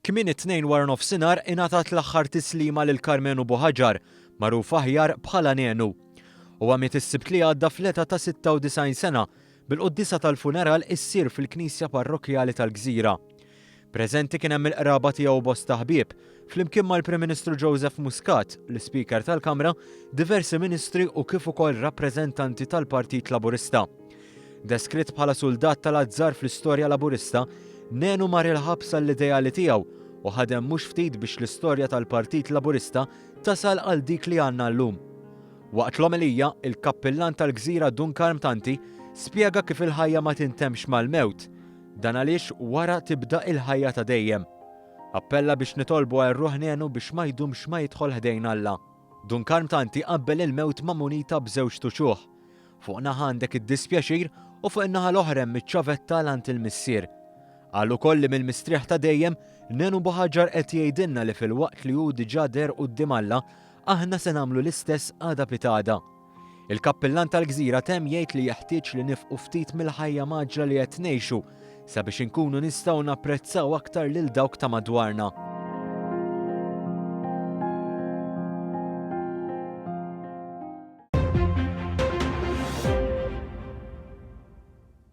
Kmieni t-Tnejn waranofsinhar ingħatat l-aħħar tislima lil Karmenu Buhaġar, magħruf aħjar bħala Nenu. Huwa miet is-Sibt li għadda fl-età ta' 96 sena, bil-quddiesa tal-funeral issir fil-Knisja Parrokkjali tal-Gżira. Preżenti kien hemm il-qraba tiegħu u bosta ħbieb, flimkien mal-Prim Ministru Joseph Muscat, l-Ispeaker tal-Kamra, diversi Ministri u kif ukoll rappreżentanti tal-Partit Laburista. Deskritt bħala suldat tal-azzar fl-istorja Laburista, Nenu mar il-ħabs għall-ideali tiegħu u ħadem mhux ftit biex l-istorja tal-Partit Laburista tasal għal dik li għandna llum. Waqt l-omelija, il-Kappillan tal-Gżira Dun Karm Tanti spjega kif il-ħajja ma tintemmx mal-mewt. Dan għaliex wara tibda il-ħajja ta' dejjem. Appella biex nitolbu għal ruħ Nenu biex ma jdumx ma jidħol ħdejn Alla. Dun Karm Tanti qabbel il-mewt ma' munita b'żewġt uċuħ. Fuq naħa għandek id-dispjaċir u fuq in-naħa l-oħra hemm iċ-ċavetta għal għand il-Missier. Qal ukoll li mill-mistrieħ ta' dejjem, Nenu Buħaġar qed jgħidilna li filwaqt li hu diġà deher quddiem Alla, aħna se nagħmlu l-istess għada pitgħada. Il-kappillan tal-gżira temm jgħid li jeħtieġ li nifqu ftit mill-ħajja mgħaġġla li qed ngħixu sabiex inkunu nistgħu napprezzaw aktar lil dawk ta' madwarna.